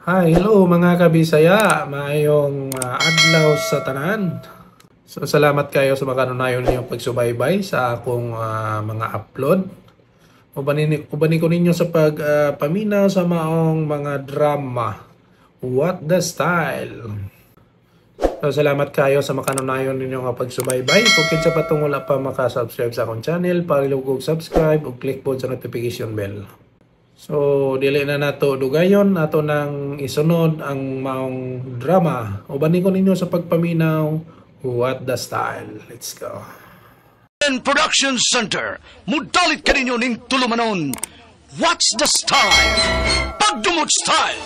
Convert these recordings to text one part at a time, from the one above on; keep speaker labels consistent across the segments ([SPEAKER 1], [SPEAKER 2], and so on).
[SPEAKER 1] Hi, hello mga kabisaya. Maayong adlaw sa tanan. So salamat kayo sa makanunayon ninyong pagsubaybay sa akong mga upload. Ubani ko ninyo sa pagpaminaw sa maong mga drama. What the Style. So salamat kayo sa makanunayon ninyo nga pagsubaybay. Kung kinsa pa tong wala pa makasubscribe sa akong channel, palihug og subscribe ug click pod sa notification bell. So, dili na nato dugayon, nato nang isunod ang maong drama. Ubani ko ninyo sa pagpaminaw, What the Style. Let's go.
[SPEAKER 2] Production Center, mudalit ka ninyo ning tulumanon. What's the Style? Pagdumot style!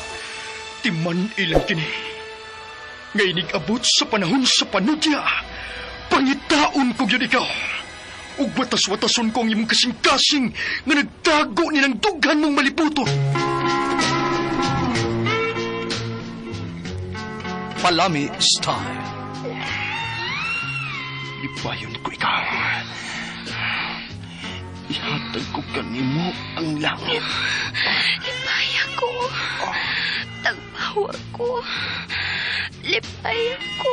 [SPEAKER 3] Timan ilang kini. Nga abot sa panahon sa panudya, pangitaon ko yun ikaw. Ug watas-watason ko ang imong kasing-kasing nga nagtago ni ng dughan mong malibuton.
[SPEAKER 2] Palami style.
[SPEAKER 3] Lipayon ko ikaw. Ihatag ko kanimo ang langit.
[SPEAKER 4] Lipaya ko. Tagbawa ko. Lipaya ko.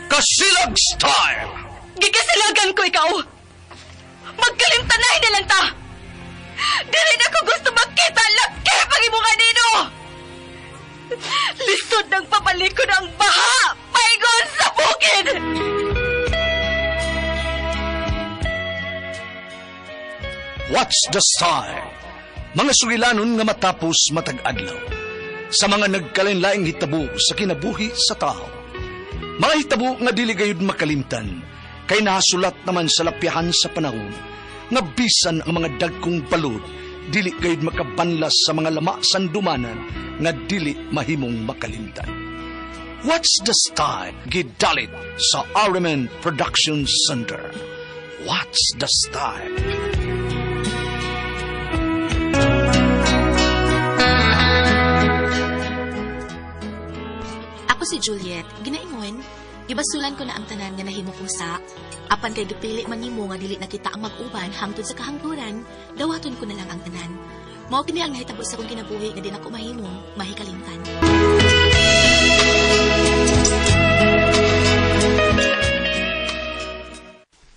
[SPEAKER 2] Kasilag style!
[SPEAKER 4] Gikasilagan ko ikaw! Magkalimtanay na lang ta! Dili na ko gusto makita ang laki pag imo kanino! Lisod ng papalikod ang baha! Paingon sa bukid!
[SPEAKER 2] What's the Style? Mga sugilanon nga matapos matag-adlaw. Sa mga nagkalain-laing hitabo sa kinabuhi sa tao. Mga hitabo nga dili gayud makalimtan, kay nahasulat naman sa lapyahan sa panahon, nga bisan ang mga dagkong balod, dili gayud makabanlas sa mga lama sandumanan, nga dili mahimong makalimtan. What's the Style? Gidalit sa RMN Production Center. What's the Style?
[SPEAKER 5] Ako si Juliet, ginaingon, gibasulan ko na ang tanan nga nahimo kong sa. Apan kay gipili man nimo nga dili na kita ang mag-uban hangtod sa kahangturan, dawaton ko na lang ang tanan. Mao kini ang nahitabo sa akong kinabuhi nga di nako mahimong mahikalimtan.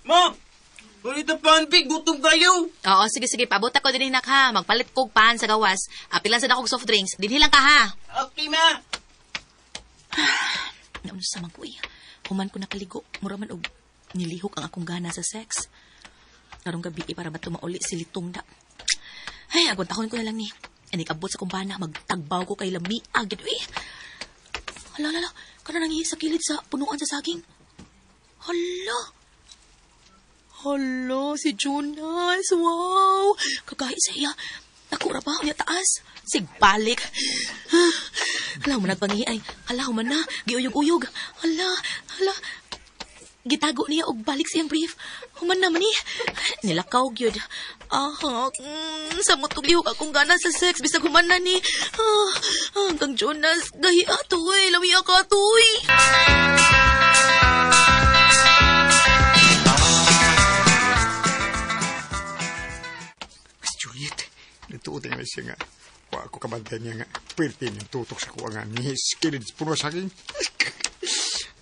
[SPEAKER 6] Ma! Ulit ang panpig, gutom kayo!
[SPEAKER 5] Oo, sige, sige, paabot ako din hinak ha. Magpalit kog pan sa gawas. Apilan sa dakog soft drinks. Dinhi lang ka ha.
[SPEAKER 6] Okay, ma!
[SPEAKER 5] Naunsa man ko eh. Human ko nakaligo, mura man og nilihok ang akong gana sa sex. Karong gabi eh, para ba tumauli si Litong da. Ay, agwantakon ko na lang ni. Inikabot sa kumpana, magtagbaw ko kay lami agad eh. Hala, hala, kana nangihi sa kilid sa punuan sa saging. Hala! Hala, si Jonas! Wow! Kagahi sa iya. Nakura pa, niya taas. Sigbalik. Hala, man nagpangihi ay. Hala, man na. Giuyog-uyog. Hala, hala. Gitago niya og balik siyang brief. Human na man eh. Nilakaw gyud. Aha, sa mutog lihok akong gana sa sex. Bisag human na ni. Hanggang Jonas, gahi atoy. Lawi ka atoy.
[SPEAKER 7] Juliet, nagtuot nga siya nga. Wa ako kabantay niya nga. Pwerte niyang tutok sa kuha nga. Ni skilid puno sa akin.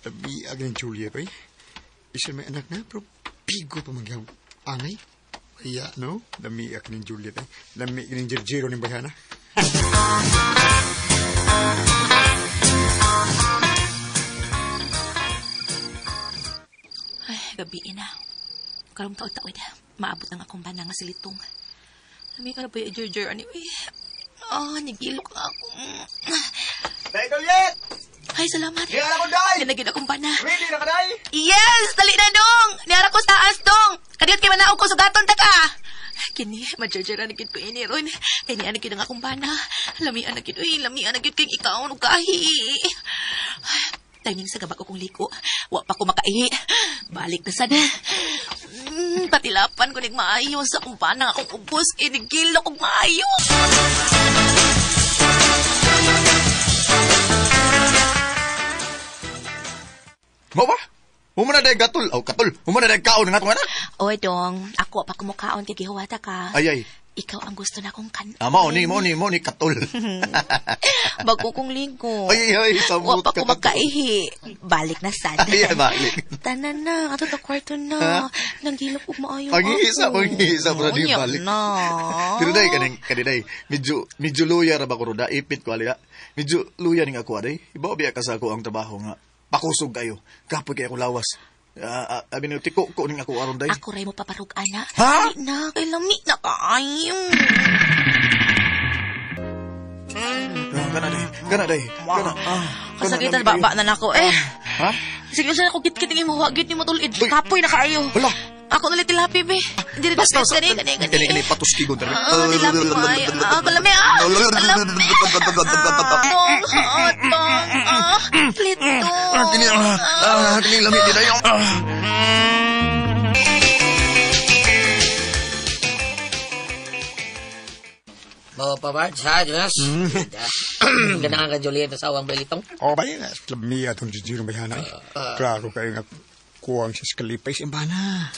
[SPEAKER 7] Tabiag ng Juliet, eh. Isa may anak na, pero pigo pa magyang angay. Kaya, no? Lamiak ng Juliet, eh. Lamiak ng Jerjero ng bayana.
[SPEAKER 5] Ay, gabi na. Karong taon-taon, maabot ang akong bana nga silitong. Lami ka na ba yung Jerjer? Anyway, nigilok na ako.
[SPEAKER 6] Day, Juliet!
[SPEAKER 5] Ay, salamat.
[SPEAKER 6] Niara ko, Day!
[SPEAKER 5] Ganagin akong bana.
[SPEAKER 6] Ready na ka, Day?
[SPEAKER 5] Yes! Dali na, dong! Niara ko sa taas, dong! Kadiyot kay manaog ko, sugaton ta ka! Kini, majerjeran na gid ko ini ron. Kay niya na gid ang akong bana. Lamian na gid, uy, lamian na gid kay ikaw, no kahi. Timing sa gabak ko kong liko. Wa pa ko makaihi. Balik na sad. Patilapan ko nig maayo sa akong bana akong ubos. Inigilo kong maayo.
[SPEAKER 7] Mo ba? Humana day gatol. Oh, katol. Humana day kaon nga atong anak.
[SPEAKER 5] Oy, dong. Ako pa kumukaon kay gihuwata ka.
[SPEAKER 7] Ay, ay.
[SPEAKER 5] Ikaw ang gusto na kong kanon.
[SPEAKER 7] Ah, mao ni katol.
[SPEAKER 5] Bago kong ligo.
[SPEAKER 7] Ay, samot
[SPEAKER 5] Wa pa
[SPEAKER 7] ka
[SPEAKER 5] ko magkaihi. Balik na sad.
[SPEAKER 7] Ay, balik.
[SPEAKER 5] Tanan na, ato ta kwarto na. Nanghilop og maayo.
[SPEAKER 7] Pangihisa, pero di
[SPEAKER 5] Unya
[SPEAKER 7] balik.
[SPEAKER 5] na.
[SPEAKER 7] Pero day, kaning day, medyo luya ra ba ko roda, ipit ko alila. Medyo luya ning ako aday. Ibaw biya ka sa ako ang trabaho nga. Pakusog kayo. Kapoy kay ako lawas. Abi ni tiko ko ning ako aron day.
[SPEAKER 5] Ako ray mo paparug ana.
[SPEAKER 7] Ha?
[SPEAKER 5] Dali na, kay lami na kaayo.
[SPEAKER 7] Kana day. Kana.
[SPEAKER 5] Kasakitan baba na nako eh.
[SPEAKER 7] Ha?
[SPEAKER 5] Sige sa ako git-git mo, wa git nimo tulid. Kapoy na kaayo.
[SPEAKER 7] Wala.
[SPEAKER 5] Ako na tilapi be. Dili
[SPEAKER 7] Basta
[SPEAKER 5] sa gani gani gani.
[SPEAKER 7] Kani patuskigon ta.
[SPEAKER 5] Ah, tilapi ko ay. Ah, kalami ah. Kalami. Tong, tong. Ah, lito.
[SPEAKER 7] Kini kini lami di dayo.
[SPEAKER 6] Bawa pa ba? Sa, Jonas? Ganaan ka, Juliet, asawang belitong.
[SPEAKER 7] Oh, ba yun? Lami atong jijiro bayana. Klaro kayo nga kuwang sa skalipay sa imbana.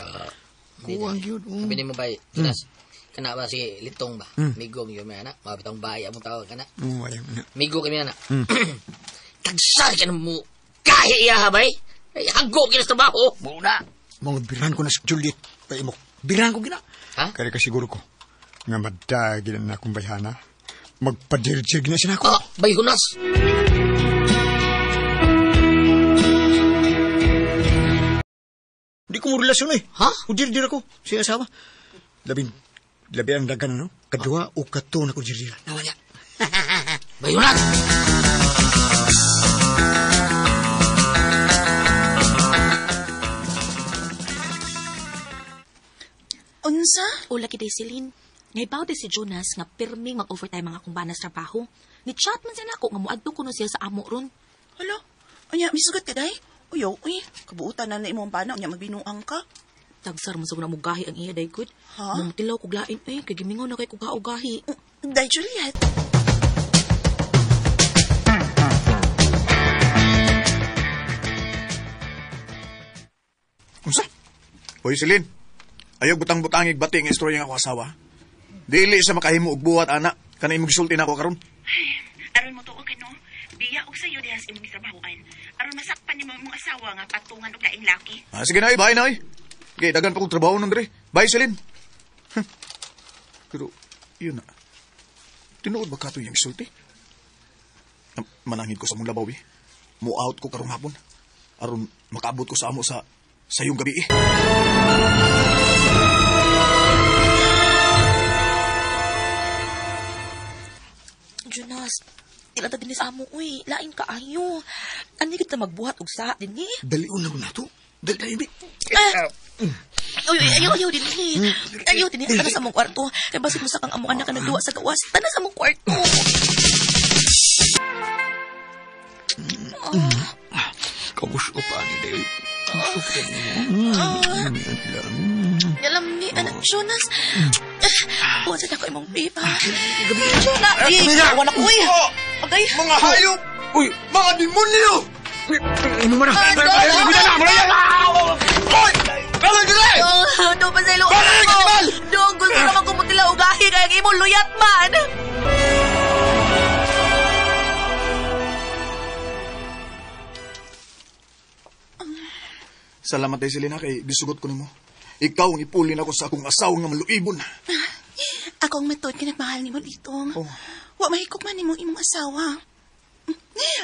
[SPEAKER 7] Kuwang yun.
[SPEAKER 6] Sabi ni mo ba, Jonas? Kana ba si Litong ba? Migo yun may anak. Mabitong bahay among tawag kana.
[SPEAKER 7] Ayaw na.
[SPEAKER 6] Migo kami anak. Tagsar ka na mo. Kahi iya ha, bay? Ay, hanggo kina sa trabaho. Muna.
[SPEAKER 7] Mga biran ko na si Juliet. Bay mo. Biran ko gina.
[SPEAKER 6] Ha?
[SPEAKER 7] Kaya ka siguro ko. Nga madagi na akong bayhana. Magpadirjig na siya ako.
[SPEAKER 6] Ah, bay Jonas.
[SPEAKER 7] Di ko mo relasyon eh.
[SPEAKER 6] Ha?
[SPEAKER 7] Udirdir ako. Siya asawa. Labi ang dagan, no? Kadua o kato na ko dirdir. Nawa niya.
[SPEAKER 6] Bay Jonas!
[SPEAKER 4] Unsa?
[SPEAKER 5] Ula kay Celine. Naibaw di si Jonas nga pirming mag-overtime ang akong bana sa trabaho. Ni chat man siya nako nga moadto kuno siya sa amo ron.
[SPEAKER 4] Hala, unya, misugot ka, day? Uyaw, uy, kabuutan na na imong bana, unya, magbinuang ka.
[SPEAKER 5] Tagsar mo sa na mugahi ang iya day good.
[SPEAKER 4] Ha?
[SPEAKER 5] Mumutilaw kog lain eh kay gimingaw na kay kog gahi.
[SPEAKER 4] Day, Juliet.
[SPEAKER 7] Unsa? Hoy, Celine. Ayaw butang-butangig bati nga istorya nga ako asawa. Dili sa makahimo og buhat, ana. Kana imong gisulti na ako karon.
[SPEAKER 4] Aron mo tuo ka, no? Biya og sayo diha sa imong trabahoan. Aron masakpan nimo imong asawa nga patungan og laing laki.
[SPEAKER 7] Ah, sige na, eh. Bye na, eh. Okay, dagan pa kong trabaho nun, dre. Bye, Celine. Pero, yun na. Tinuod ba ka ito yung sulti? Manangin ko sa mong labaw, eh. Mo-out ko karong hapon. Aron makaabot ko sa amo sa sayong gabi, eh.
[SPEAKER 5] Jonas, tila ta dinhi sa amo uy. Lain ka ayo. Ani kita magbuhat og sa dinhi?
[SPEAKER 7] Dalion na ko na to. Dali, dali.
[SPEAKER 5] Ah! Uy, uy, ayaw, ayaw dinhi. Ayaw dinhi. Tana sa among kwarto. Kay basig mo sa kang among anak ka nagduwa sa gawas. Tana sa among kwarto.
[SPEAKER 7] Kamusta pa ni Dave?
[SPEAKER 5] Alam ni anak Jonas. Buhat sa ako imong pipa. Jonas! Ay, kawan ako uy. Agay.
[SPEAKER 7] Mga hayop! Uy! Mga demonyo! Ano mo na? Hoy! Balik dili!
[SPEAKER 5] Oh, pa sa ilo.
[SPEAKER 7] Balik, animal!
[SPEAKER 5] Dong, gusto naman kumutila ugahi kaya ang imong luyat man.
[SPEAKER 7] Salamat ay Selena kay gisugot ko nimo. Ikaw ang ipulin ako sa akong asawa nga maluibon.
[SPEAKER 4] Ako ang matod ka nagmahal nimo litong.
[SPEAKER 7] Oh.
[SPEAKER 4] Wa mahikog man nimo imong asawa.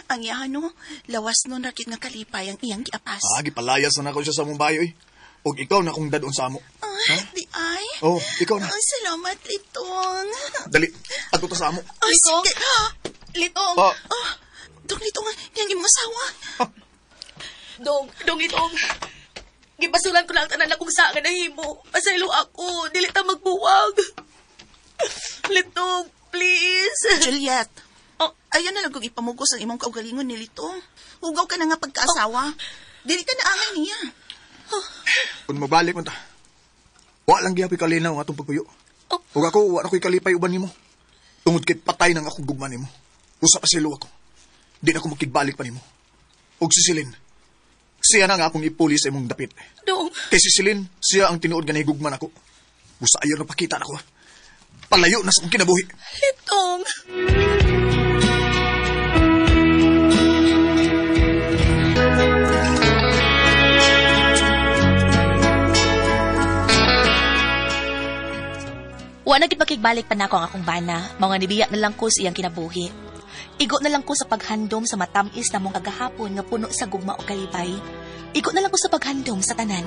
[SPEAKER 4] Ang iya no, lawas nun rakit nga kalipay ang iyang giapas.
[SPEAKER 7] Ah, gipalayas na nako siya sa among bayo eh. Og ikaw na akong dadon sa amo.
[SPEAKER 4] Ah, di ay.
[SPEAKER 7] Oh, ikaw na.
[SPEAKER 4] Ay, salamat, Litong.
[SPEAKER 7] Dali, adto ta sa amo.
[SPEAKER 4] Ay,
[SPEAKER 5] Litong?
[SPEAKER 4] sige.
[SPEAKER 5] Litong.
[SPEAKER 7] Ah,
[SPEAKER 4] Oh, dong, Litong, yang imong asawa.
[SPEAKER 5] Dong, dong, litong. Gipasulan ko lang ang tanan akong sa nga nahimo. Pasaylo ako, dili ta magbuwag. Litong, please.
[SPEAKER 4] Juliet,
[SPEAKER 5] Oh.
[SPEAKER 4] ayaw na lang kong ipamugos ang imong kaugalingon ni Litong. Hugaw ka na nga pagkaasawa. Dili ka na angay niya.
[SPEAKER 7] Kung magbalik man ta. Wa lang gyapon kalinaw ang atong pagpuyo.
[SPEAKER 5] Oh.
[SPEAKER 7] Ug ako wa na ko'y kalipay uban nimo. Tungod kay patay nang akong gugma nimo. Usa pa silo ako. Di na ako makigbalik pa nimo. Ug si Celine, siya na nga akong ipuli sa imong dapit.
[SPEAKER 5] Dong,
[SPEAKER 7] Kay si Celine, siya ang tinuod nga nahigugman ako. Busa ayaw na pakita nako. Palayo na sa akong kinabuhi.
[SPEAKER 5] Itong. Wa na gid makigbalik pa nako ang akong bana, mga nibiya na lang ko sa iyang kinabuhi. Igo na lang ko sa paghandom sa matamis na mong kagahapon nga puno sa gugma o kalipay. Igo na lang ko sa paghandom sa tanan.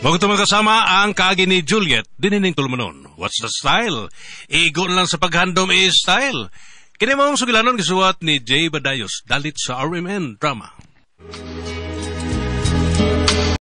[SPEAKER 8] Huwag ito kasama ang kaagi ni Juliet, dinining tulumanon. What's the style? Igo na lang sa paghandom is style. Kini mong sugilanon gisuwat ni Jay Badayos, dalit sa RMN Drama.